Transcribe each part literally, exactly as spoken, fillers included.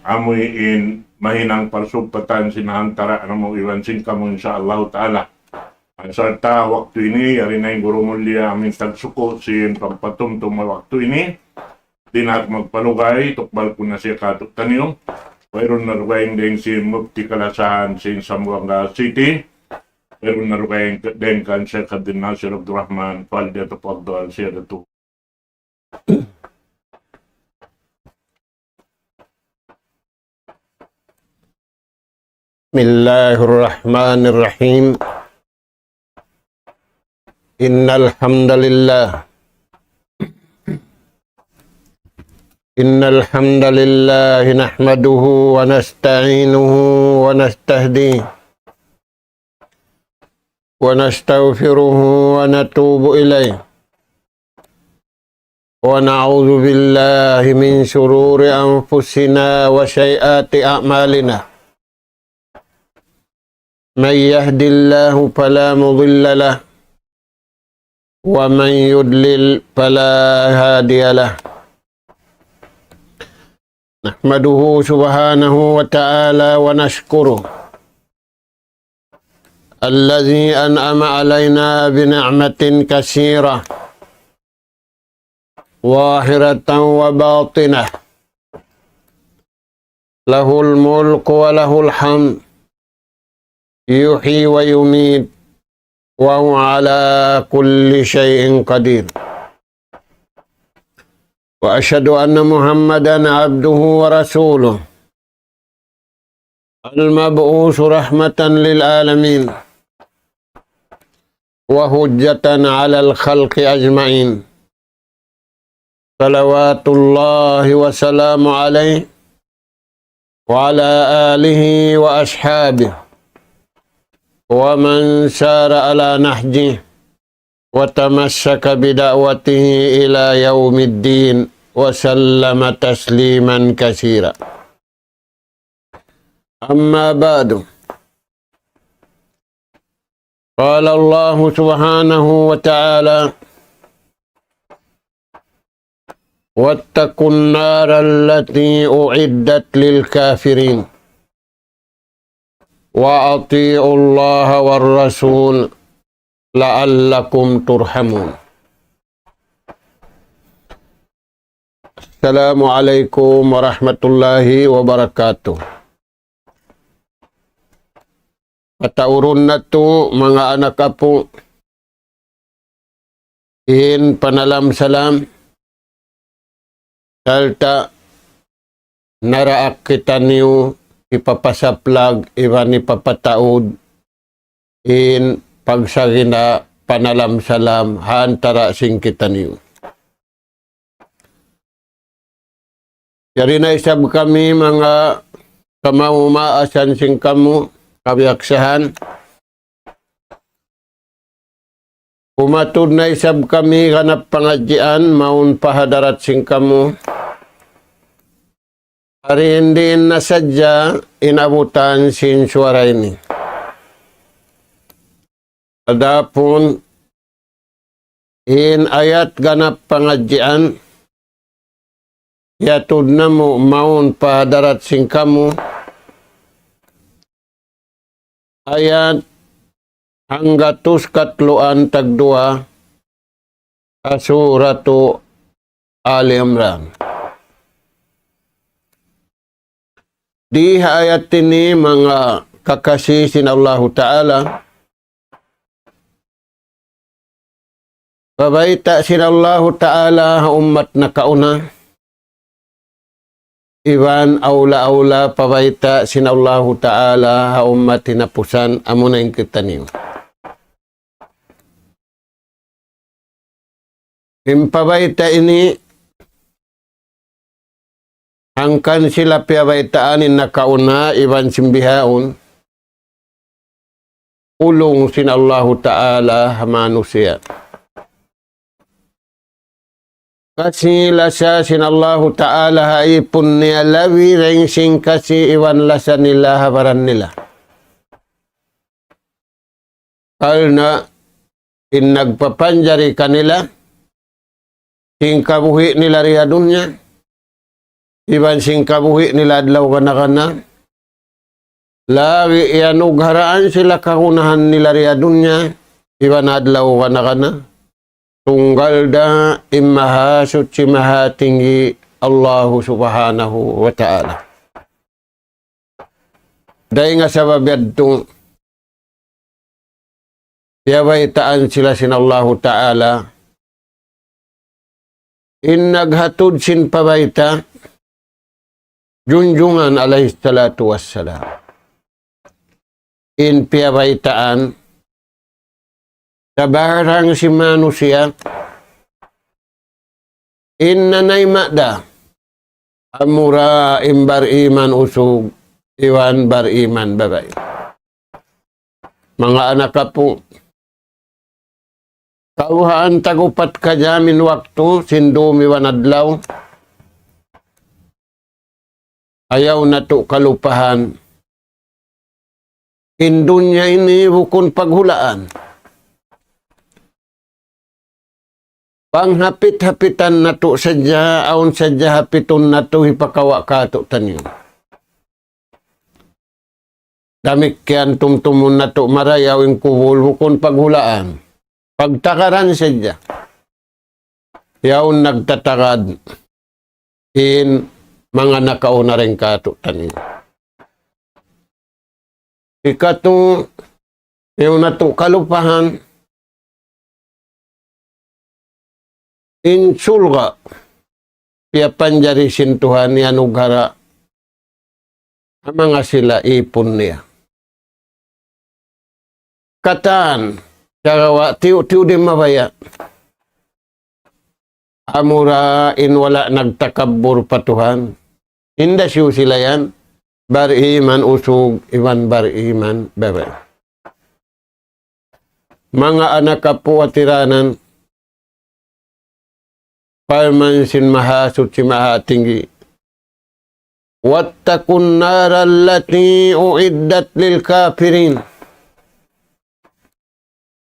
amuin mahinang parsugpatan sin hantara' namu' iban sin kamu, insya Allah ta'ala. Sarta' waktu ini, yari na in guru mulliya amin tagsuku' sin pagpatumtum waktu ini. Di' na aku magpalugay, tukbal ku na siya kātu'niyu. Wayruun na dugaing dayng sin Mufti Kalasahan sin Zamboanga City. Wayruun na dugaing dayng kan Sheikh Abdul Nasir Abdul Rahman, فليتفضل سيادته. بسم الله الرحمن الرحيم. إن الحمد لله، إن الحمد لله نحمده ونستعينه ونستهديه ونستغفره ونتوب إليه، ونعوذ بالله من شرور أنفسنا وسيئات أعمالنا. من يهد الله فلا مضل له، ومن يضلل فلا هادي له. نحمده سبحانه وتعالى ونشكره الذي أنعم علينا بنعمة كثيرة ظاهرة وباطنة، له الملك وله الحمد، يحيي ويميت، وهو على كل شيء قدير. وأشهد أن محمدا عبده ورسوله، المبعوث رحمة للعالمين وحجة على الخلق أجمعين، صلوات الله وسلامه عليه وعلى آله وأصحابه ومن سار على نهجه وتمسك بدعوته إلى يوم الدين وسلم تسليما كثيرا. أما بعد، قال الله سبحانه وتعالى: واتقوا النار التي أعدت للكافرين، وأطيعوا الله والرسول لعلكم ترحمون. السلام عليكم ورحمة الله وبركاته. Pataurun natu', manga anak apu', in panalam-salam, sarta' naraak kitaniyu hipapasaplag iban hipapataud in pagsagina panalam-salam ha antara' sin kitaniyu. Yari na isab kami manga kamaumaasan sin kamu kabiyaksahan. Umatud na isab kami ganap pangadjian mawn pa hadarat sin kamu. Ari in diin na sadja in abutan sin suwara ini. Adapun in ayat ganap pangadjian, hiyatud namu' mawn pa hadarat sin kamu, ayat hanggatus katluan tagduwa ha Suratu Ali Imran. Di ha ayat ini manga kakasi sin Allahu Ta'ala, pabayta' sin Allahu Ta'ala ha ummat nakauna, iban awla-awla pabayta' sin Allahu Ta'ala ha ummat hinapusan, amuna in kitaniyu. In pabayta' ini, hangkan sila piyabaytaan in nakauna iban sin bihaun, ulung sin Allahu Ta'ala ha manusiya'. Kasi lasa sin Allahu Ta'ala ha ipun niya labi dayn sin kasi iban lasa nila ha baran nila. Karna' in nagpapanjari kanila sin kabuhi' nila di ha dunya, iban sin kabuhi' nila adlaw kana-kana. Lagi' iyanugharaan sila kagunahan nila di ha dunya, iban adlaw kana-kana. Tunggal da in Mahasuchi Mahatinggi Allahu Subhanahu wa Ta'ala. Dayn ha sabab yadtu, piyabaytaan sila sin Allahu Ta'ala. In naghatud sin pabayta', Junjungan alayhi salatu wassalam. In piyabaytaan, sabarang sin manusiya', in nanayma' da, amura in bariman usug, iban bariman babai. Manga anak apu', kawhaan tag-upat ka jam in waktu, sin dum iban adlaw. Ayaw natu' kalupahan. In dunya ini bukun paghulaan. Panghapit-hapitan natu' sadja, awn sadja hapitun natu' hipakawa' kātu'niyu. Damikkiyan tumtumun natu' marayaw in kubul, bukun paghulaan. Pagtakaran sadja. Yaun nagtatagad in manga nakauna dayn kātu'niyu. Ikatu, ayaw natu' kalupahan, in surga', piyapanjari sin Tuhan, iyanughara' ha manga sila ipun niya. Katan, sagawa' tiyu'-tiyu' di' mabaya'. Amura in wala' nagtakabbur pa Tuhan. Inda siyu sila yan, bariman usug iban bariman babai. Manga anak apu' atiranan, parman sin Mahasuchi Mahatinggi, واتقوا النار التي أعدت للكافرين.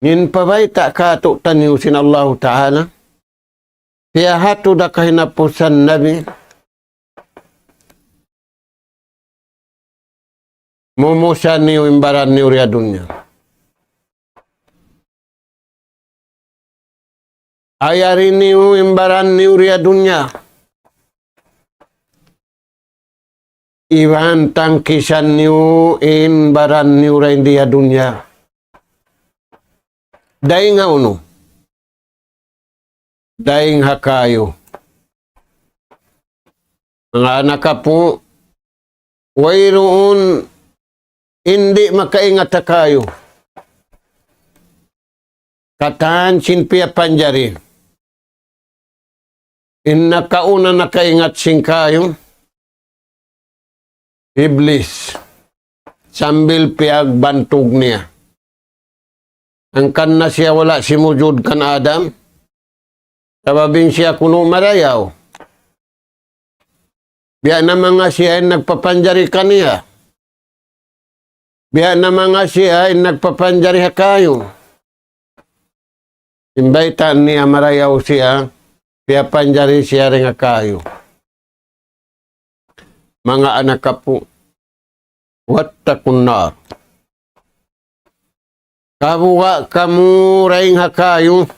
In pabayta' kātu'niyu sin Allahu Ta'ala, piyahatud ha kahinapusan Nabi, mumusa niyu in baran niyu di ha dunya. Ayari niyu in baran niyu di ha dunya. Iban tangkisan niyu in baran niyu dayn di ha dunya. Dayn ha unu? Dayn ha kayu. Manga anak apu', wayruun in di' makaingat ha kayu. Katan sin piyapanjari. In nakauna nakaingat sin kayu, Iblis. Sambil piyagbantug niya. Hangkan na siya wala' simujud kan Adam. Sabab in siya kunu' marayaw. Biya' na manga siya in nagpapanjari kaniya. Biya' na manga siya in nagpapanjari ha kayu. In bayta' niya marayaw siya, piyapanjari siya dayn ha kayu. Manga anak apu', واتقوا النار. Kabuga' kamu dayn ha kayu.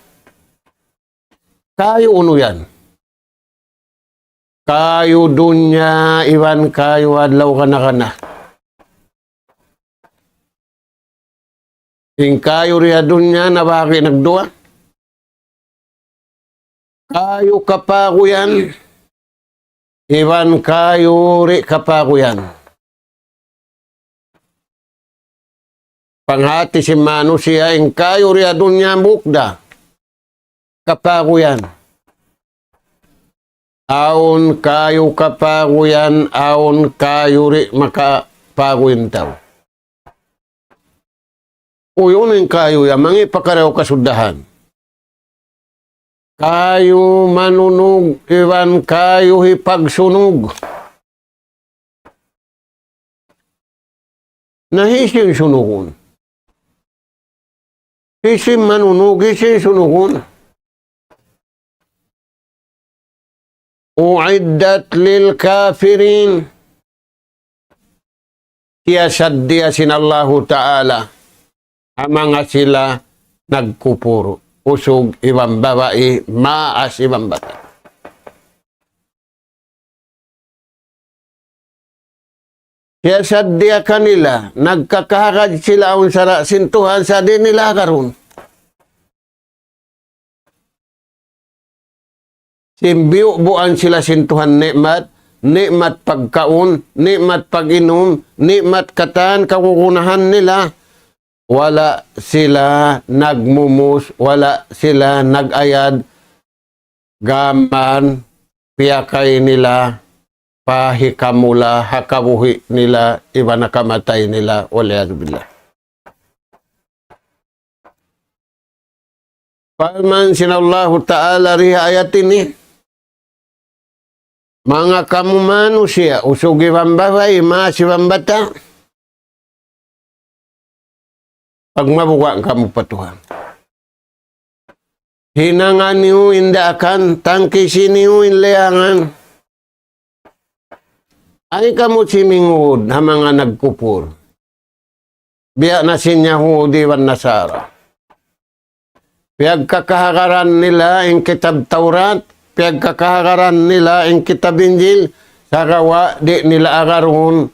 Kayu unu yan? Kayu dunya iban kayu adlaw kana-kana. In kayu di ha dunya nabahagi' nagduwa. Kayu kapaguyan, iban kayu di' kapaguyan. Panghati sin manusiya' in kayu di ha dunya bukda kapaguyan. Awn kayu kapaguyan, awn kayu di' makapaguy in tau. Uy, unu in kayu yan, mangi' pa karayaw kasuddahan. Kayu manunug iban kayu hipagsunug. Na hisiyu in sunugun? Hisiyu in manunug, hisiyu in sunugun? أعدت للكافرين. Siyasadiya sin Allahu Ta'ala ha manga sila nagkupur, usug iban babai, maas iban bata'. Siyasadiya kanila, nagkakahagad sila awn sara' sin Tuhan sa' di' nila agarun. Sin biyubuan sila sin Tuhan ni'mat, ni'mat pagkaun, ni'mat pag-inum, ni'mat katan kagunahan nila, wala' sila nagmumus, wala' sila nag-ayad, gām piyakay nila pa hikamula ha kabuhi' nila iban ha kamatay nila, والعياذ بالله. Parman sin Allahu Ta'ala di ha ayat ini, manga kamu manusiya', usug iban babai, maas iban bata', pagmabuga' kamu pa Tuhan. Hinanga niyu in daakan, tangkisi niyu in liyangan. Ayaw kamu simingud ha manga nagkupur. Biya' na sin Yahudi iban Nasara. Piyagkakahagaran nila in kitab Tawrat, piyagkakahagaran nila in kitab Injil, sagawa' di' nila agarun,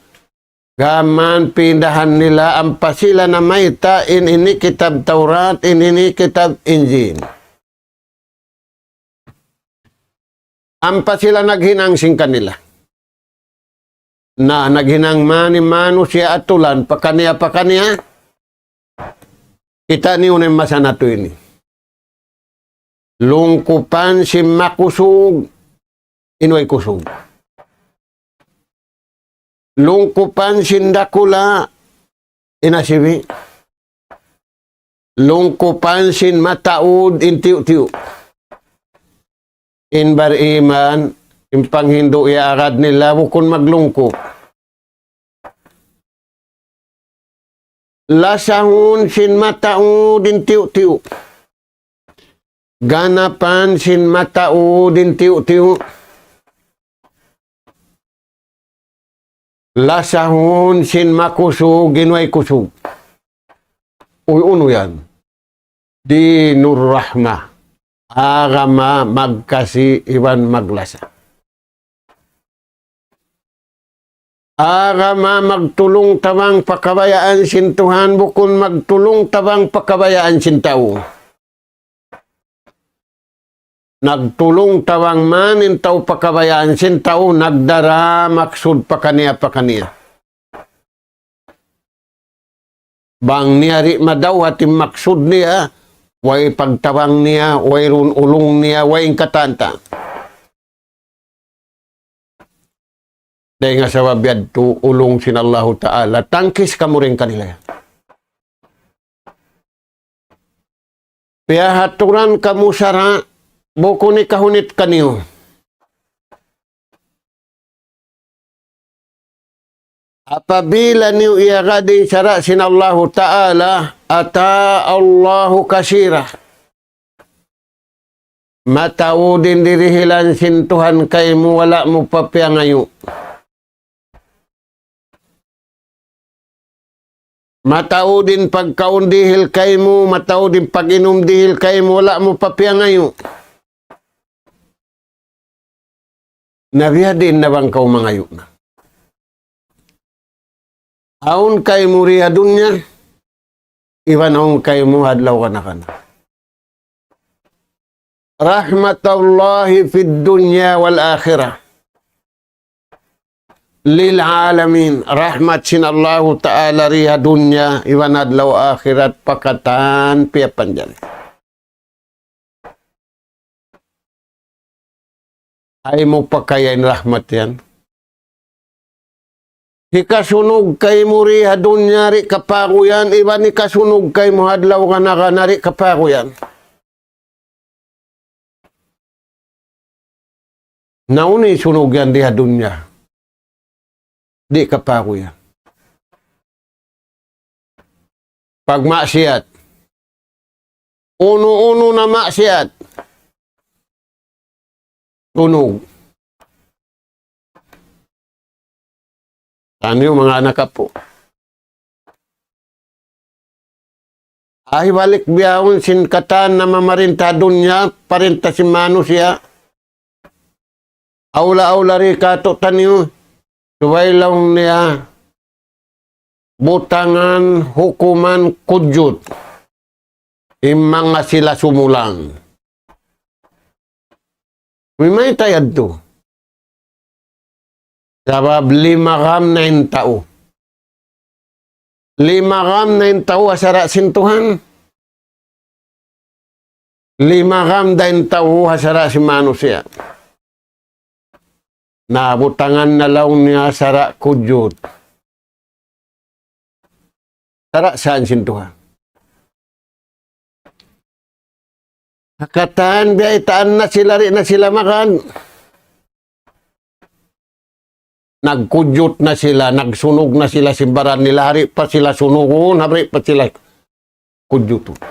gām pindahan nila, ampa sila namayta' in ini kitab Tawrat, in ini kitab Injil. Ampa sila naghinang sin kanila. Na naghinang man in manusiya' atulan, pakaniya-pakaniya. Kita' niyu na in masa natu' ini. Lungkupan sin makusug, in way kusug. Lungkupan sin dakula', in asibi'. Lungkupan sin mataud, in tiyu'-tiyu'. In bariman, in panghindu' iyaagad nila bukun maglungkup. Lasahun sin mataud in tiyu'-tiyu'. Ganapan sin mataud in tiyu'-tiyu'. Lasahun sin makusug in way kusug. Uy, unu yan? Dinur rahmah. Agama magkasi iban maglasa. Agama magtulung-tabang pa kabayaan sin Tuhan, bukun magtulung-tabang pa kabayaan sin tau. Nagtulung-tabang man in tau pa kabayaan sin tau, nagdara maksud pakaniya-pakaniya. Bang niya di' madawhat in maksud niya, way pagtabang niya, wayruun ulung niya, way in katan-katan. Dayn ha sabab yadtu ulung sin Allahu Ta'ala, tangkis kamu dayn kanila. Piyahaturan kamu sara', bukun hikahunit kaniyu. Apabila niyu iyagad in sara' sin Allahu Ta'ala, أطاعوا الله كثيرا. Mataud in dirihilan sin Tuhan kaymu, wala' mu pa piyangayu'. Mataud in pagkaun dihil kaymu, mataud in pag-inum dihil kaymu, wala' mu pa piyangayu'. Na biya' diin na bang kaw mangayu' na? Awn kaymu di ha dunya, iban awn kaymu ha adlaw kana-kana. رحمة الله في الدنيا والآخرة للعالمين. Rahmat sin Allahu Ta'ala di ha dunya iban adlaw akhirat pa katan piyapanjari. Ayaw mu pakayain rahmat yan. Hikasunug kaymu di ha dunya di' kapaguyan, iban hikasunug kaymu ha adlaw kana-kana di' kapaguyan. Na unu in sunug yan di ha dunya? Di' kapaguyan. Pagmaksiyat. Unu-unu na maksiyat. Sunug. Taniyu manga anak apu'. Ay balik bihaun sin katan namamarinta dunya, parinta sin manusiya'. Awla-awla ri katu' taniyu, subay laung niya, butangan hukuman kujut. Imang nga sila sumulang. Mayta' yadtu? Sabab lima gram na in tau. Lima gram na in tau ha sara' sin Tuhan. Lima gram da in tau ha sara' sin manusiya'. Na butangan na laung niya sara' kujut. Sara' saan sin Tuhan. Katan biya' itaan na sila, di' na sila makan. Nagkujut na sila, nagsunug na sila sin baran nila, di' pa sila sunugun, di' pa sila kujutun.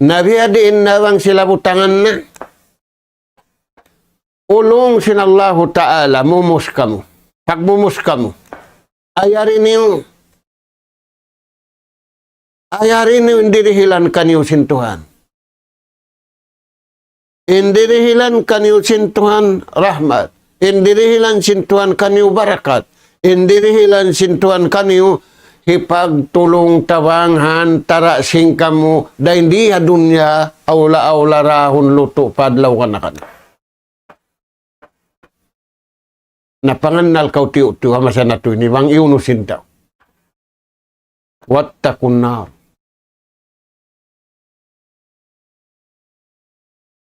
Na biya' diin na bang sila butangan na. Ulung sin Allahu Ta'ala, mumus kamu. Pagmumus kamu. Ayari niyu. Ayari niyu in dirihilan kaniyu sin Tuhan. In dirihilan kaniyu sin Tuhan rahmat. In dirihilan sin Tuhan kaniyu barakat. In dirihilan sin Tuhan kaniyu hipagtulung-tabang ha antara' sin kamu dayn di ha dunya awla-awla rahun lutu' pa adlaw kanakan. Na pangannal kaw tiyu'-tiyu' ha masa natu' ini bang unu sin tau. واتقوا النار.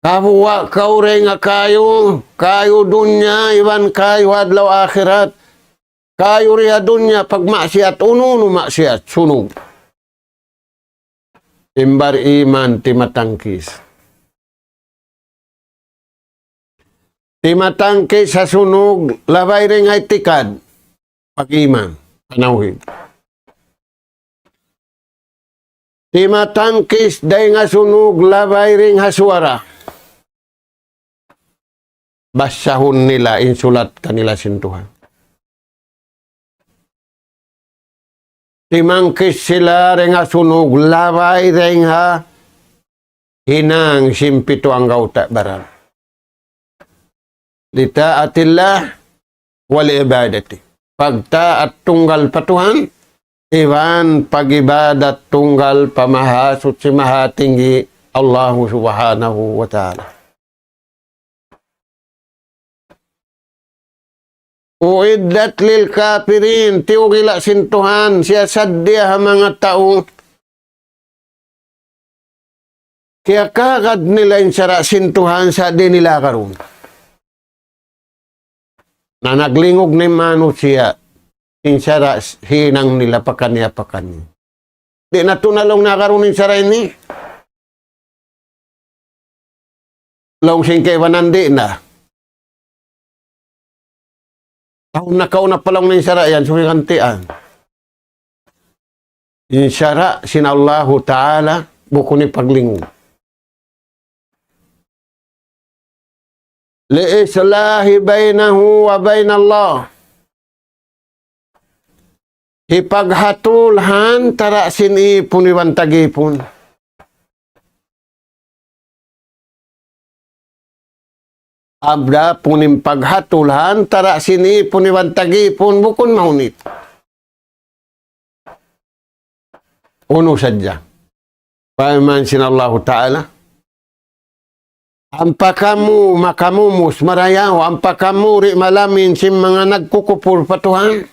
Kabuga' kaw dayn ha kayu, kayu dunya, iban kayu adlaw akhirat. Kayu di ha dunya pagmaksiyat, unu-unu maksiyat, sunug. In bariman timatangkis. Timatangkis ha sunug, labay dayn ha itikad. Pag-iman, panawhid. Timatangkis dayn ha sunug, labay dayn ha suwara. Basahun nila in sulat kanila sin Tuhan. Timangkis sila dayn ha sunug, labay dayn ha hinang sin pitu anggawta' baran. لطاعة الله والعبادة. Pagtaat tunggal pa Tuhan, iban pag-ibadat tunggal pa Mahasuchi Mahatinggi, Allahu Subhanahu wa Ta'ala. أعدت للكافرين, tiyugila' sin Tuhan, siyasaddiya ha manga tau kiyakagad nila in sara' sin Tuhan sa' di' nila agarun. Na naglingug na in manusiya', in sara' hinang nila pakaniya-pakaniya. Di' na tuud na laung niya agarun in sara' ini. Laung sin kaibanan di' na. Tahun nakauna pa laung niya in sara' yan, subay gantian. In sara' sin Allahu Ta'ala, bukun in paglingug. لإصلاح بينه وبين الله. Hipaghatul ha antara' sin ipun iban tag-ipun. Adapun in paghatul ha antara' sin ipun iban tag-ipun bukun mahunit. Unu sadja. Parman sin Allahu Ta'ala, ampa kamu makamumus marayaw, ampa kamu di' malamin sin manga nagkukupur pa Tuhan.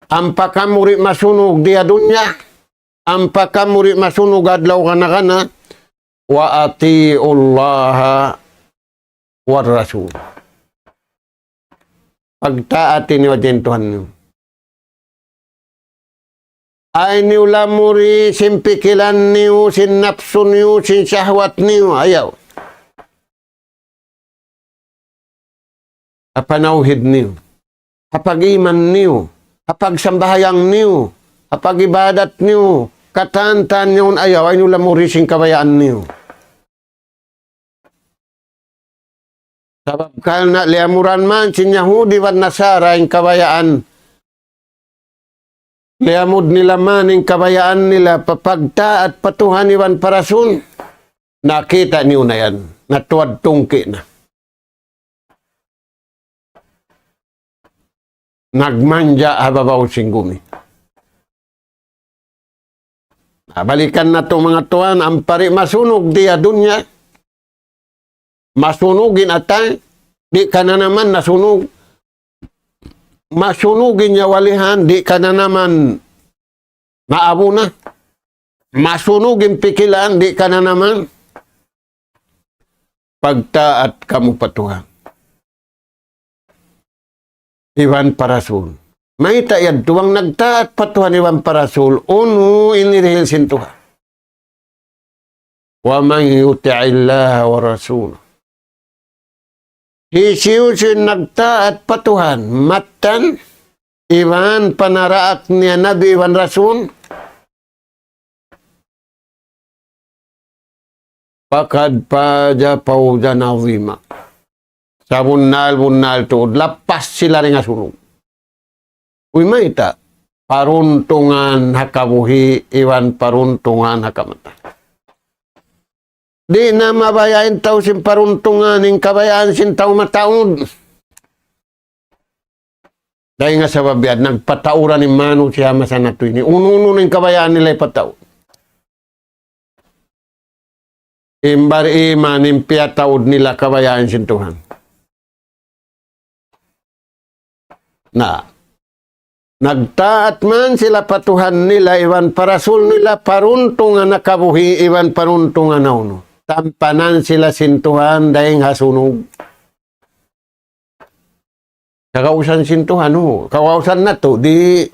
Ampa kamu di' masunug di ha dunya. Ampa kamu di' masunug adlaw kana-kana. وأطيعوا الله والرسول. Pagtaati niyu ha Tuhan niyu. Ayaw niyu lamuri sin pikilan niyu, sin napsu niyu, sin shahwat niyu. Ayaw. Ha panawhid niyu, ha pag-iman niyu, ha pagsambahayang niyu, ha pag-ibadat niyu, katantan niyu ayaw, ayaw niyu lamuri sin kabayaan niyu. Sabab karna' liyamuran man sin Yahudi iban Nasara in kabayaan. Liyamud nila man in kabayaan nila pa pagtaat pa Tuhan iban pa Rasul. Nakita' niyu na yan. Natuwad tungki' na. Nagmanja ha babaw sin gumi. Na, balikan natu' manga tuwan, ampa di' masunug di ha dunya. Masunug in atay, di' kananaman nasunug. Masunug in nyawalihan, di' kananaman naabu na. Masunug in pikilan, di' kananaman. Pagtaat kamu pa Tuhan iban pa Rasul. Mayta' yadtu bang nagtaat pa Tuhan iban pa Rasul, unu in hirihil sin Tuhan? ومن يطع الله ورسوله. Hisiyu-siyu in nagtaat pa Tuhan, mattan, iban pa naraak niya Nabi iban Rasul, فقد فاز فوزا عظيما. Sabunnal-bunnal tuud, lappas sila dayn ha sunug. Uy, mayta', paruntungan ha kabuhi', iban paruntungan ha kamatay. Di' na mabaya' in tau sin paruntungan, in kabayaan sin tau mataud. Dayn ha sabab yan, nagpatauran in manusiya' masa natu' ini. Unu-unu na in kabayaan nila hipataud. In bar-iman, in piyataud nila kabayaan sin Tuhan. Na, nagtaat man sila pa Tuhan nila, iban pa Rasul nila, paruntungan ha kabuhi', iban paruntungan ha unu. Tampanan sila sin Tuhan dayn ha sunug. Kagausan sin Tuhan, o. Kagausan natu', di'.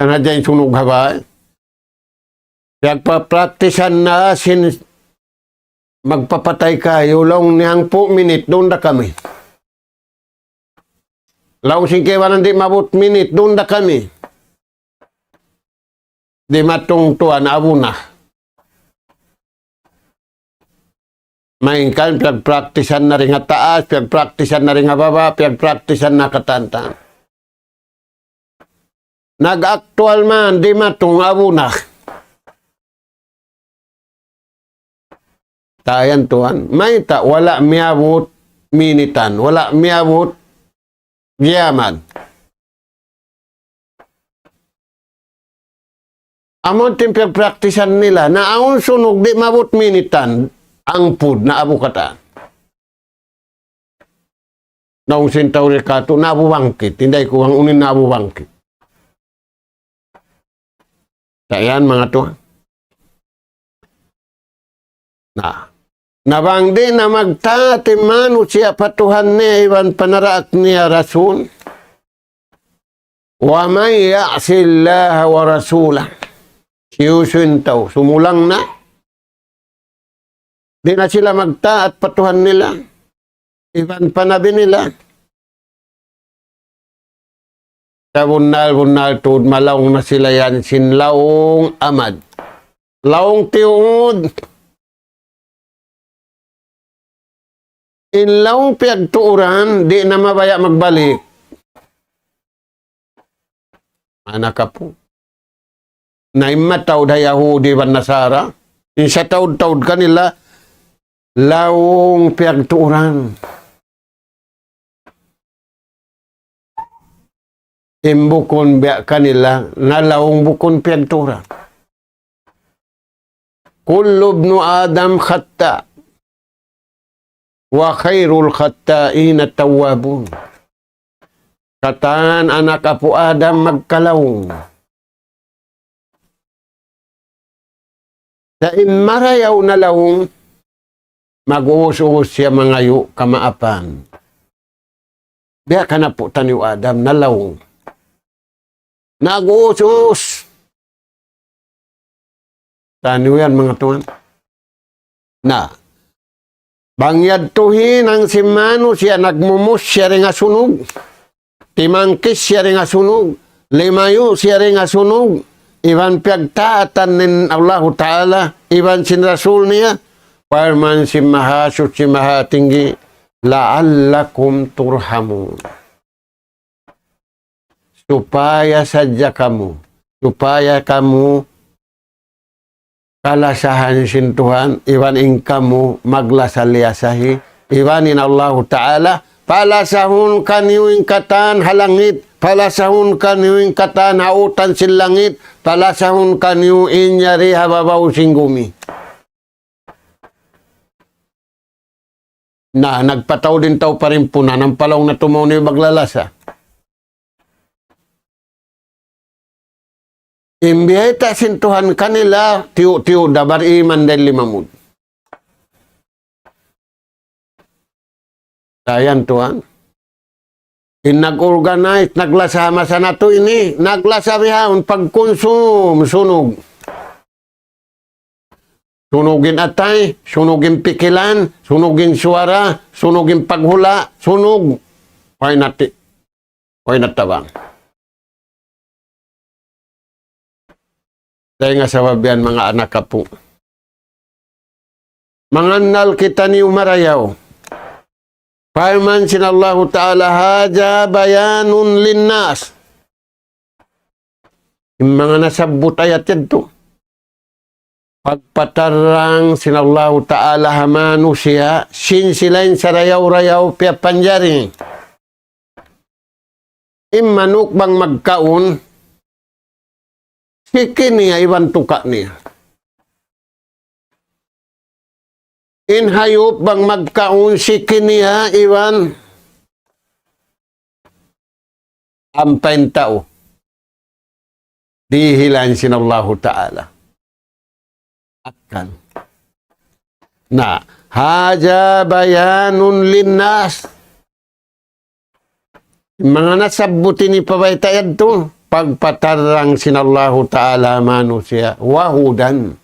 Kana dyan sunug ha bay. Piyagpa-practice-an na sin magpapatay kayu, laung niya hangpu' minit, duun da kami. Laung sin kaibanan di' maabut minit, duun da kami. Dimatung tuwan, abu na. Malayngkan piyagpraktisan na dayn ha taas, piyagpraktisan na dayn ha baba', piyagpraktisan na katan-katan. Nag-aktual man, dimatung, abu na. Tayan tuwan, mayta', wala' miyabut minitan, wala' miyabut giyaman. Amu in piyagpraktisan nila, na awn sunug di' maabut minitan, hangpu' na abu katan. Laung sin tau di' katu', naabu bangkit, hinday ku bang unu in naabu bangkit. Sa' yan, manga tuwan. Na, na bang di' na magtaat in manusiya' pa Tuhan niya iban pa naraak niya Rasul. ومن يعص الله ورسوله. Hisiyu-siyu in tau sumulang na, di' na sila magtaat pa Tuhan nila iban pa Nabi nila. Sabunnal-bunnal tuud malaung na sila yan sin laung amad. Laung tiyuud. In laung piyagtuuran, di' na mabaya' magbalik. Anak apu'. Na in mataud ha Yahudi iban Nasara, in sataud-taud kanila, laung piyagtuuran. In bukun biya' kanila, na laung bukun piyagtuuran. كل ابن آدم خطاء وخير الخطائين التوابون. Katan anak apu' Adam magkalaung. Sa' in marayaw na laung, mag-uus-uus siya mangayu' kamaapan. Biya' kan apu' taniyu Adam, nalaung. Nag-uus-uus. Taniyu yan, manga tuwan. Na, bang yadtu hinang sin manusiya' nagmumus siya dayn ha sunug, timangkis siya dayn ha sunug, limayu' siya dayn ha sunug, iban piyagtaatan sin Allahu Ta'ala, iban sin Rasul niya, Parman sin Mahasuchi Mahatinggi, لعلكم ترحمون. Supaya sadja kamu, supaya kamu kalasahan sin Tuhan, iban in kamu maglasa-liyasahi, iban in Allahu Ta'ala, palasahun kaniyu in katan ha langit, palasahun kaniyu in katan ha utan sin langit, palasahun kaniyu in yari ha babaw sin gumi. Na, nagpataud in tau pa rimpunan, ampa laung natu' mawn in maglalasa. In biyayta' sin Tuhan kanila, tiyu'-tiyu' da bariman dayn limamud. Dayn Tuhan. In nag-organize, naglasa masa natu' ini, naglasa bihaun pagkunsum, sunug. Sunug in atay, sunug in pikilan, sunug in suwara, sunug in paghula', sunug. Way nati-, way natabang. Dayn ha sabab yan, manga anak apu'. Mangannal kitaniyu marayaw. Parman sin Allahu Ta'ala, هذا بيان للناس. In manga nasabbut ayat yadtu, pagpatarrang sin Allahu Ta'ala ha manusiya', sin sila in sarayaw-rayaw piyapanjari. In manuk bang magkaun, siki niya iban tuka' niya. In hayup bang magkaun, siki niya iban ampa in tau. Dihilan sin Allahu Ta'ala akkal. Na, هذا بيان للناس. Manga nasabbut ini pa bayta' yadtu, pagpatarrang sin Allahu Ta'ala manusiya', وهدى.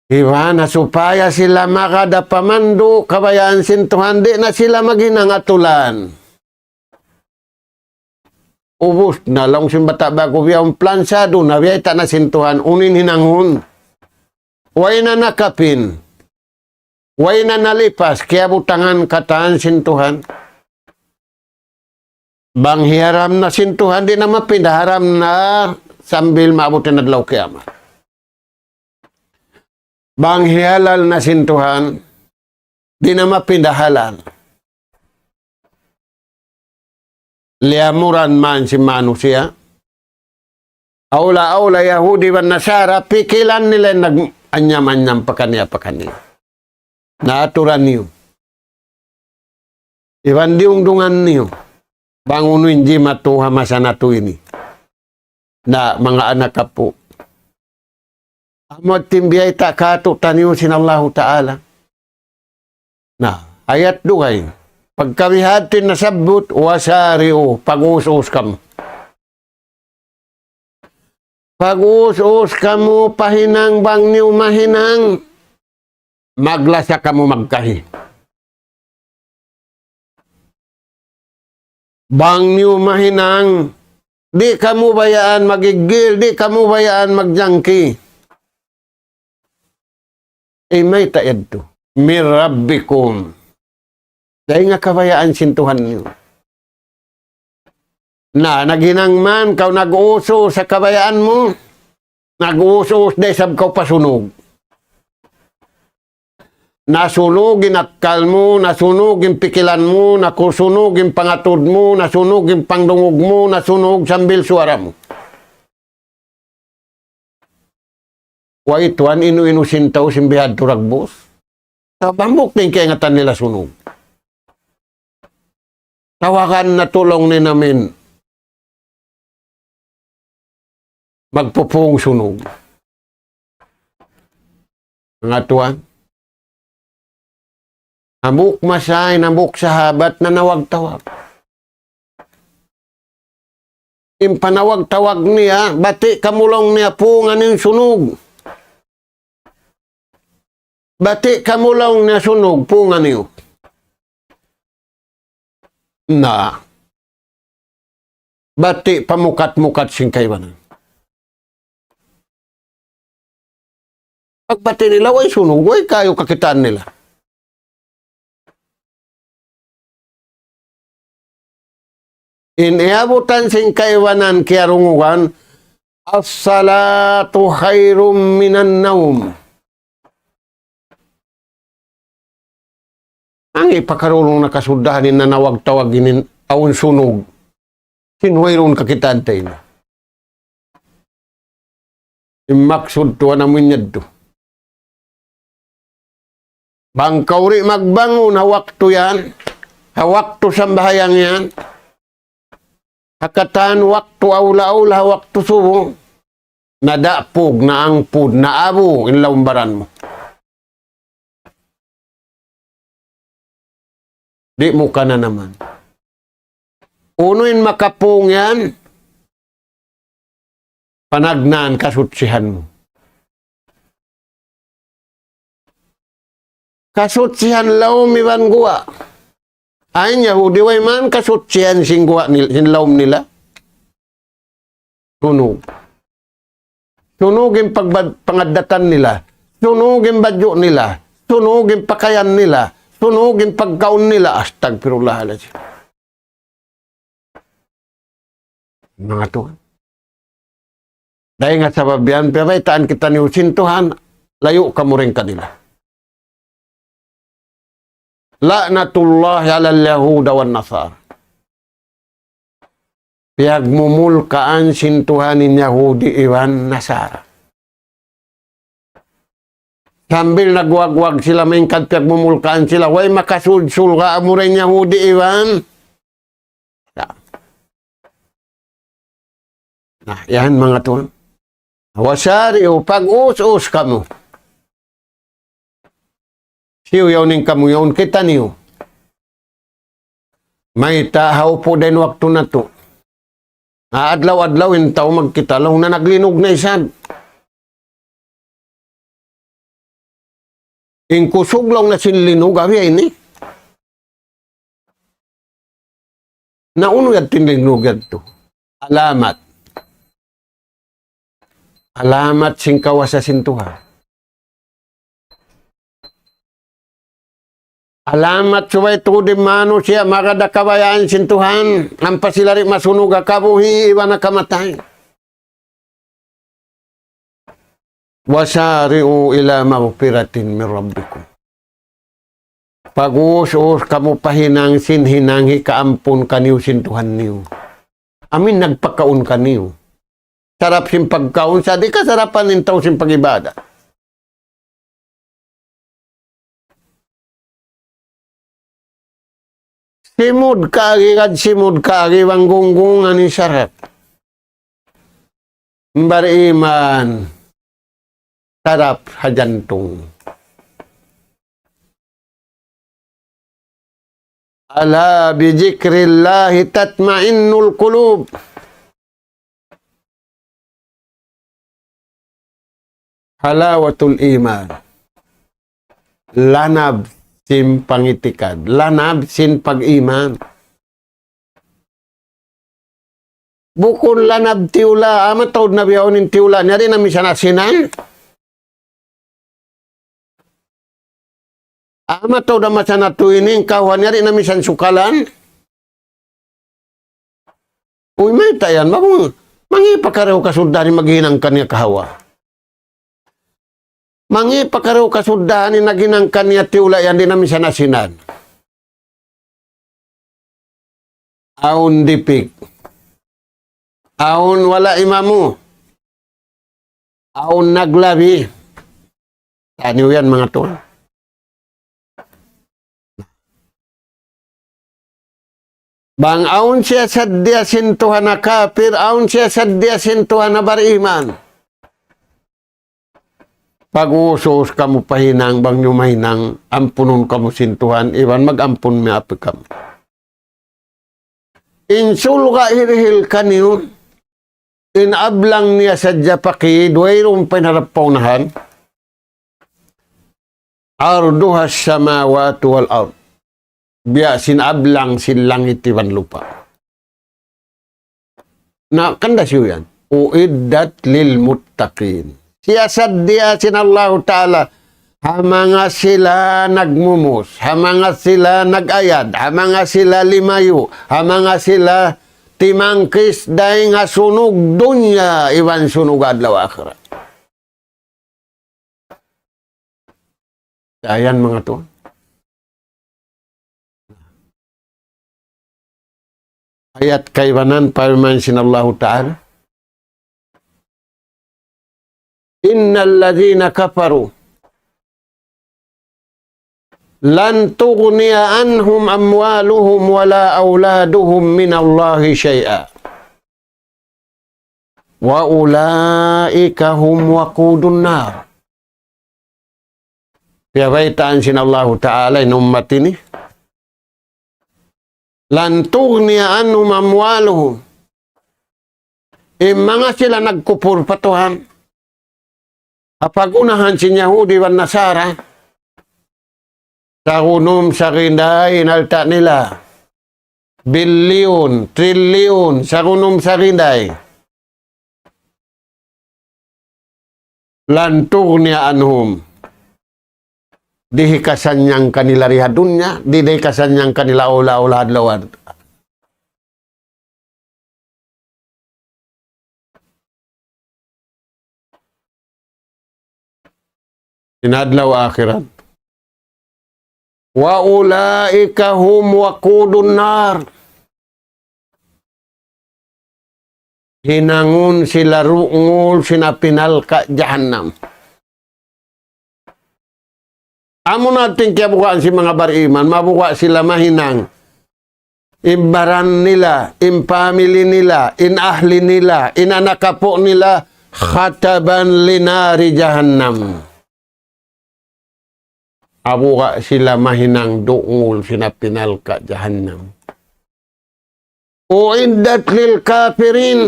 Iban na supaya sila makada pamandu' kabayaan sin Tuhan, di' na sila maghinang atulan. Ubus na laung sin bata' ba'gu biya' un plansado na biyayta' na sin Tuhan, unu in hinangun. Way na nakapin. Way na nalipas, kiyabutangan katan sin Tuhan. Bang hiyaram na sin Tuhan, di' na mapinda, haram na sambil maabut in adlaw kiyamat. Bang hihalal na sin Tuhan, di' na mapinda, halal. Liyamuran man sin manusiya'. Awla-awla Yahudi iban Nasara, pikilan nila in nag-anyam-anyam pakaniya-pakaniya. Na aturan niyu. Iban diyungdungan niyu. Bang unu in jimatu ha masa natu' ini. Na, manga anak apu'. Amu in biyayta' kātu'niyu sin Allahu Ta'ala. Na, ayat dugaing. Pagka bihadtu in nasabbut, وسارعوا, pag-us-us kamu. Pag-us-us kamu pa hinang, bang niyu mahinang, maglasa kamu magkahi. Bang niyu mahinang, di' kamu bayaan magigil, di' kamu bayaan magjangki. Imayta' yadtu. من ربكم. Dayn ha kabayaan sin Tuhan niyu. Na, naghinang man kaw nag-us-us ha kabayaan mu, nag-us-us da isab kaw pa sunug. Nasunug in akkal mu, nasunug in pikilan mu, nasunug in pangatud mu, nasunug in pangdungug mu, nasunug sambil suwara mu. Way tuwan, inu-inu sin tau sin bihadtu dagbus. Sa' hambuuk da in kaingatan nila sunug. Tawagan natu' laung niya amin magpupung sunug. Manga tuwan. Hambuuk masa, in hambuuk sahabat nanawag-tawag. In panawag-tawag niya, bati' kamu laung niya pungan in sunug. Bati' kamu laung niya sunug, pungan niyu. Na. Bati' pamukat-mukat sin kaibanan. Pagbati' nila, way sunug, way kayu kakitaan nila. In iyabutan sin kaibanan kiyarungugan, "As-salatu khairun minan nawm." Ang ipakarulung na kasuddahan in nanawag-tawag ini awn sunug. Sin wayruun kakitaan ta ini. In maksud tuwan amu in yadtu. Bang kaw di' magbangun ha waktu yan, ha waktu sambahayang yan, ha katan waktu awla-awla, ha waktu subu, nadapug, naangpud, naabu in lawm baran mu. Di' mu kananaman. Unu in makapung yan, panagnaan kasutsihan mu. Kasutsihan lawm iban guwa'. Awn Yahudi way man kasutsihan sin guwa' nil-, sin lawm nila. Sunug. Sunug in pagbad-, pangaddatan nila. Sunug in badju' nila. Sunug in pakayan nila. Sunug in pagkaun nila. Astagfirullahalazim. Manga tuwan. Dayn ha sabab yan, piyabaytaan kitaniyu sin Tuhan, layu' kamu dayn kanila. La'natullahi alal yahuda wan nasara. Piyagmumulkaan sin Tuhan in Yahudi iban Nasara. Sambil nagwagwag sila, maingkad piyagmumulkaan sila, way makasud surga' amura in Yahudi iban. Na, yan manga tuwan. Wasari'u, pag-us-us kamu. Siyu yaun in kamu yaun kitaniyu. Mayta' ha upu' dayn waktu natu'. Ah, adlaw-adlaw in tau magkita' laung na naglinug na isab. In kusug laung na sin linug, awi ini. Na unu yadtu in linug yadtu? Alamat. Alamat sin kawasa sin Tuhan. Alamat subay tuud in manusiya' magad ha kabayaan sin Tuhan, ampa sila di' masunug ha kabuhi' iban ha kamatay. وسارعوا إلى مغفرة من ربكم. Pag-us-us kamu pa hinang sin hinang hikaampun kaniyu sin Tuhan niyu. Amu in nagpakaun kaniyu. Sarap sin pagkaun, sa' di' kasarapan in tau sin pag-ibadat. Simud kaagi, gad simud kaagi, bang gunggungan in sarap. Bariman, sarap ha jantung. ألا بذكر الله تطمئن القلوب. حلاوة الإيمان. Lanab sin pangitikad, lanab sin pag-iman. Bukun lanab tiyula', amu taud na bihaun in tiyula' niya di' na misan asinan. Amu taud da masa natu' ini in kahuwa niya di' na misan sukalan. Uy, mayta' yan, bang mangi' pa kariu kasuddahan in maghinang kaniya kahawa. Mangi' pa kariu kasuddahan in naghinang kaniya tiyula' yan di' na misan asinan. Awn dipik. Awn wala' imamu. Awn naglabi. Taniyu yan, manga tuwan. Bang awn siya saddiya sin Tuhan na kapir, awn siya saddiya sin Tuhan na bariman. Pag-us-us kamu pa hinang, bang niyu mahinang, ampunun kamu sin Tuhan, iban mag-ampun miyaapi kamu. In surga' hirihil kaniyu, in ablang niya sadja pakid, wayruun pa in harap pa unahan. عرضها السماوات والأرض. Biya' sin ablang sin langit iban lupa'. Na, kanda siyu yan. أعدت للمتقين. Siyasaddiya sin Allahu Ta'ala ha manga sila nagmumus, ha manga sila nag-ayad, ha manga sila limayu', ha manga sila timangkis dayn ha sunug dunya iban sunug adlaw akhirat. Dayn manga tuwan. Ayat kaibanan, parman sin Allahu Ta'ala, إن الذين كفروا لن تغني عنهم أموالهم ولا أولادهم من الله شيئا وأولئك هم وقود النار. Piyabaytaan sin Allahu Ta'ala in ummat ini. لن تغني عنهم أموالهم. In manga sila nagkupur pa Tuhan, ha pagunahan sin Yahudi iban Nasara, sagunum saginday in alta' nila. Bilyun, trilyun, sagunum saginday. لن تغني عنهم. Di' hikasannyang kanila di ha dunya, di', di' hikasannyang kanila awla-awla adlaw. In adlaw akhirat. وأولئك هم وقود النار. Hinangun sila du'ngul sin api narka' jahannam. Amu na in kiyabugaan sin manga bariman, mabuga' sila mahinang in baran nila, in family nila, in ahli nila, in anak apu' nila, خطبا لنار جهنم. Mabuga' sila mahinang du'ngul sin api narka' jahannam. أعدت للكافرين.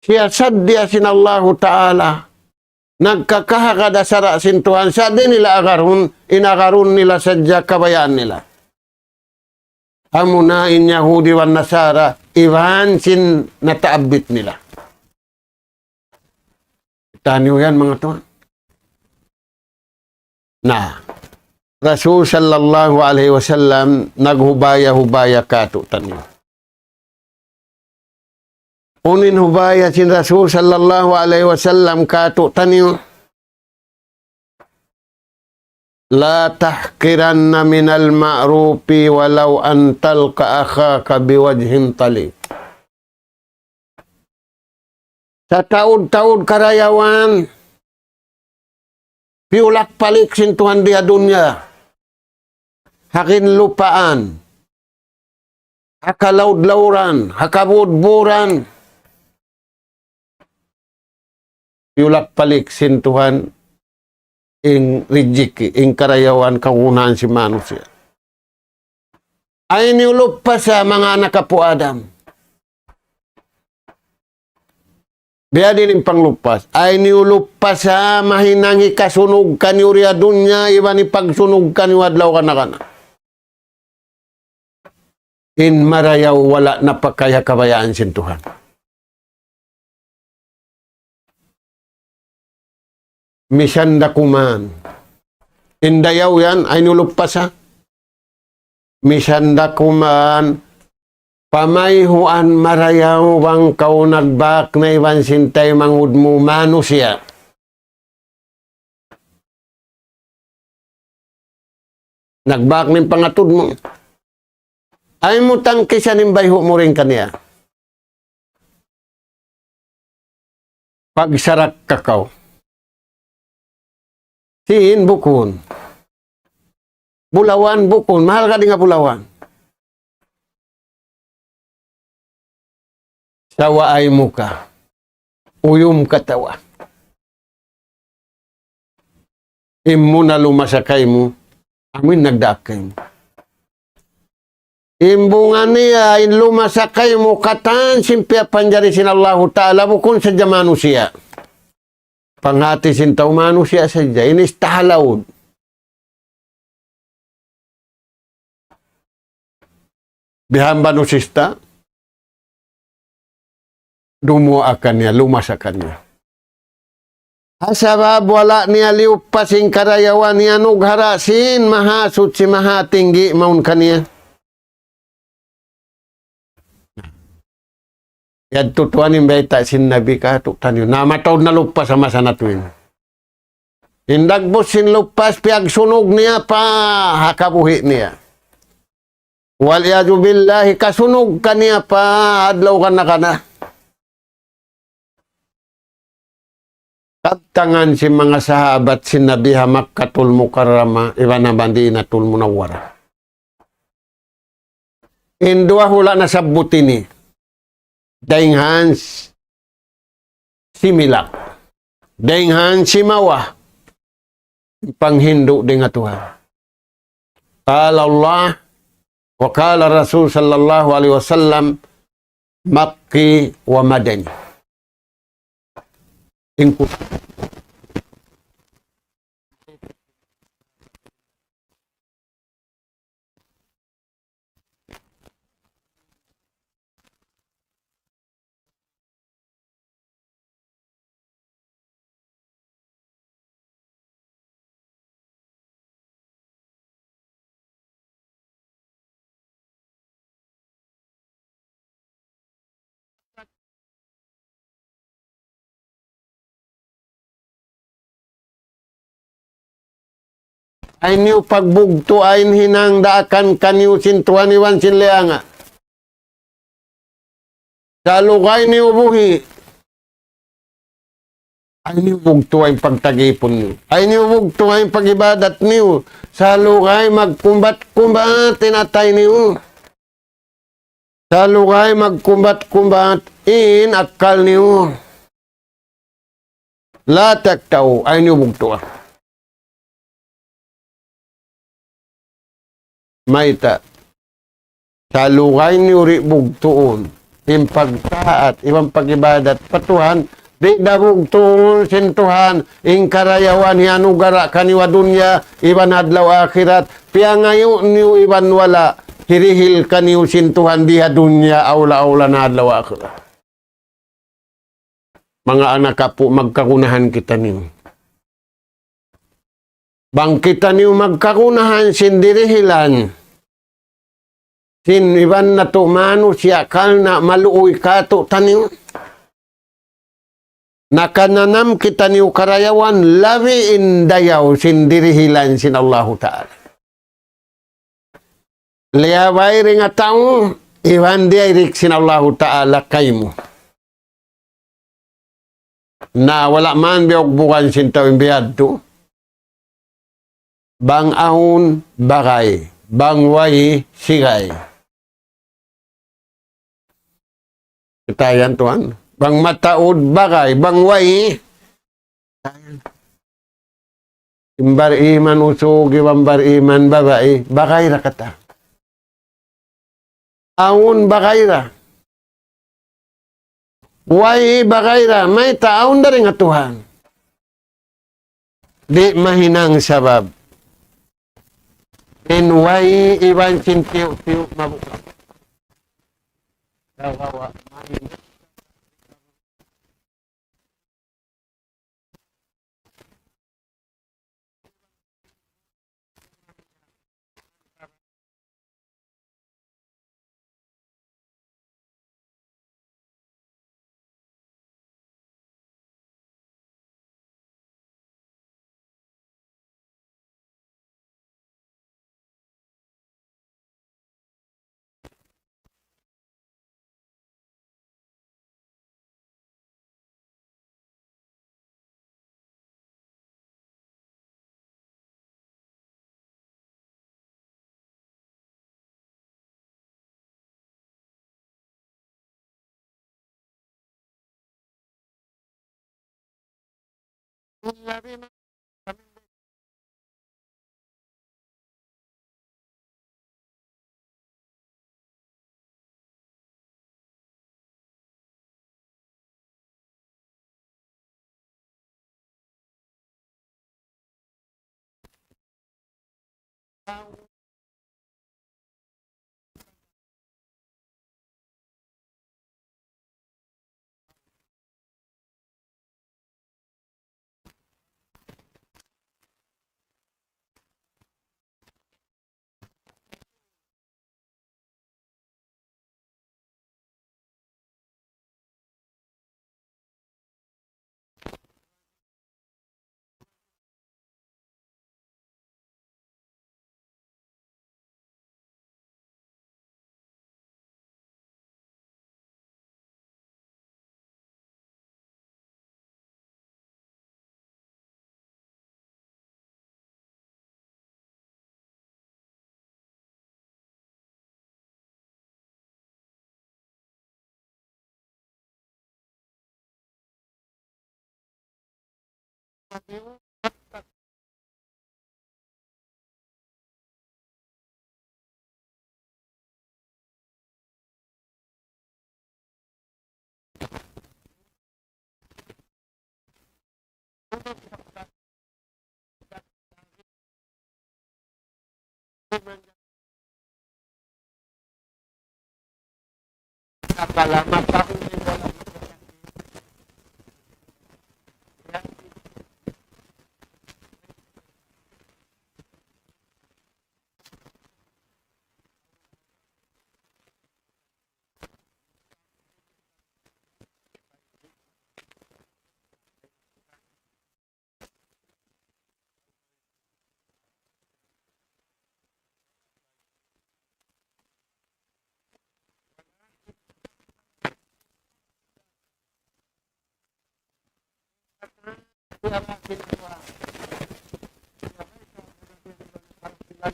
Siyasaddiya sin Allahu Ta'ala. Nagkakaha' da sara' sin Tuhan. Sa' di' nila agarun, in agarun nila sadja kabayaan nila. Amu na in Yahudi iban Nasara, iban sin nataabbit nila. Taniyu yan, manga tuwan. Na, Rasul sallallahu alayhi wasallam naghubaya-hubaya kātu'niyu. Unu in hubaya sin Rasul sallallahu alayhi wasallam kātu'niyu? لا تحقرن من المعروف ولو أن تلقى أخاك بوجه طليق. Sataud-taud karayawan, piyulak-palik sin Tuhan di ha dunya. Ha kinlupaan, ha kalaud-lauran, ha kabudburan. Piyulak-palik sin Tuhan in rijiki, in karayawan kagunahan sin manusiya'. Ayaw niyu luppasa manga anak apu' Adam. Biya' diin in panglupas. Ayaw niyu luppasa mahinang hikasunug kaniyu di ha dunya, iban hipagsunug kaniyu adlaw kana-kana. In marayaw wala' napakay ha kabayaan sin Tuhan. Misan da kuman. In dayaw yan, ayaw niyu luppasa. Misan da kuman, pamayhuan marayaw bang kaw nagbak na iban sin taymanghud mu manusiya'. Nagbak na in pangatud mu. Ayaw mu tangkisan in bayhu' mu dayn kaniya. Pagsarak ka kaw. Sin bukun. Bulawan bukun. Mahal ka di' nga bulawan. Sawaay mu ka. Uyum katawa. In muna lumasa kaymu, amuin nagdaak kaymu. In bunga niya, in lumasa kaymu, katan sin piyapanjari sin Allahu Ta'ala, bukun sadja manusiya'. Panghati sin tau manusiya' sadja, in istaha laud. Bihan ba nu sista? dumuwaa kaniya, lumasa kaniya. Ha sabab wala' niya liyuppas in karayawan iyanugara' sin Mahasuchi Mahatinggi mawn kaniya. Yadtu tuwan in bayta' sin Nabi kātu'niyu. Na mataud na luppas ha masa natu' ini. In dagbus sin luppas piyagsunug niya pa ha kabuhi' niya. Wal iyadhu billahi, kasunug kaniya pa adlaw kana-kana. Kabtangan sin manga sahabat sin Nabi ha Makkatul Mukarramah, iban ha Madinatul Munawwarah. In duwa hula' nasabbut ini, dayn ha similag, dayn ha simawa, panghindu' dayn ha Tuhan. قال الله وقال الرسول صلى الله عليه وسلم، مكي ومدني. In ku- Ayaw niyu pagbugtuan in hinang daakan kaniyu sin Tuhan iban sin liyanga'. Salugay niyu buhi'. Ayaw niyu bugtuan in pagtag-ipun niyu. Ayaw niyu bugtuan in pag-ibadat niyu. Salugay magkumbat-kumbat in atay niyu. Salugay magkumbat-kumbat in akkal niyu. La taqta'u, ayaw niyu bugtuan. Mayta'? Salugay niyu di' bugtuun in pagtaat iban pag-ibadat pa Tuhan, di' da bugtuun sin Tuhan in karayawan iyanugara' kaniyu ha dunya iban adlaw akhirat. Piyangayu' niyu iban wala', hirihil kaniyu sin Tuhan di ha dunya, awla-awla na adlaw akhirat. Manga anak apu', magkagunahan kitaniyu. Bang kitaniyu magkagunahan sin dirihilan sin iban natu' manusiya' karna' maluuy kātu'niyu, nakananam kitaniyu karayawan labi in dayaw sin dirihilan sin Allahu Ta'ala. Liyabay dayn ha tau, iban direct sin Allahu Ta'ala kaymu. Na wala' man biyugbugan sin tau in biyadtu. Bang awn bagay, bang way sigay. Kita' yan tuwan. Bang mataud bagay, bang way. In bar-iman usug iban bar-iman babai, bagay ra katan. Awn bagay ra. Way bagay ra, mayta' awn dayn ha Tuhan. Di' mahinang sabab. In way iban sin tiyu'-tiyu' mabuka'. Dawawa, mahinang.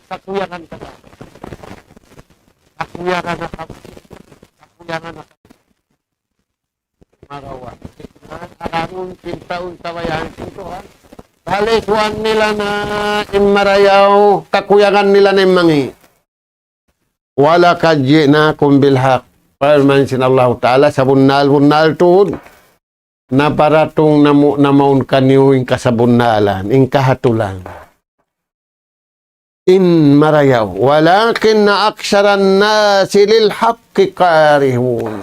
Kakuyagan ka ba? Kakuyagan na ka. Kakuyagan na ka. Marayaw. Agarun, pintaun, tawayan, pintuan. Balisuan nila na in marayaw, kakuyagan nila na in mangi'. وَلَقَدْ جِئْنَاكُمْ بِالْحَقِّ. Parman sin Allahu Ta'ala, sabunnal-bunnal tuud, naparatung namu-, namaun kaniyu in kasabunnalan, in kahatulan. In marayaw. وَلَٰكِنَّ أَكْثَرَ النَّاسِ لِلْحَقِّ كَارِهُونَ.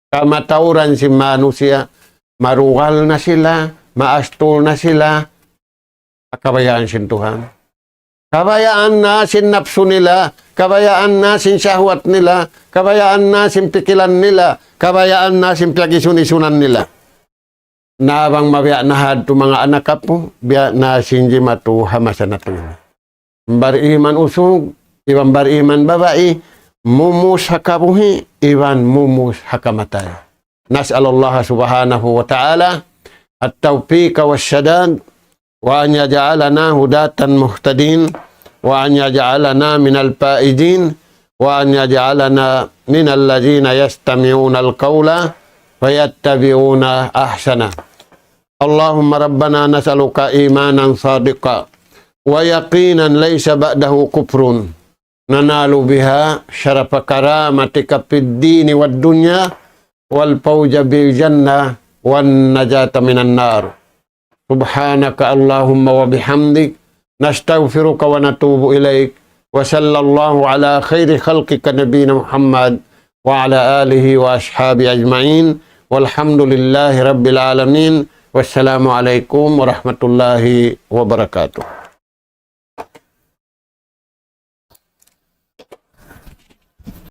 Kamatauran sin manusiya', marugal na sila, maastul na sila, ha kabayaan sin Tuhan. Kabayaan na sin napsu nila, kabayaan na sin shahwat nila, kabayaan na sin pikilan nila, kabayaan na sin piyag-isun-isunan nila. Na bang mabiya' na hadtu manga anak apu', biya' na sin jimatu ha masa natu' ini. Bariman usug, iban bariman babai, mumus ha kabuhi', iban mumus ha kamatay. نسأل الله سبحانه وتعالى التوفيق والسداد، وأن يجعلنا هداة مهتدين، وأن يجعلنا من الفائزين، وأن يجعلنا من الذين يستمعون القول فيتبعون أحسنه. اللهم ربنا نسألك إيمانا صادقا ويقينا ليس بعده كفر ننال بها شرف كرامتك في الدين والدنيا والفوز بالجنة والنجاة من النار. سبحانك اللهم وبحمدك، نستغفرك ونتوب إليك، وصلى الله على خير خلقك نبينا محمد وعلى آله وأصحابه أجمعين، والحمد لله رب العالمين، والسلام عليكم ورحمة الله وبركاته.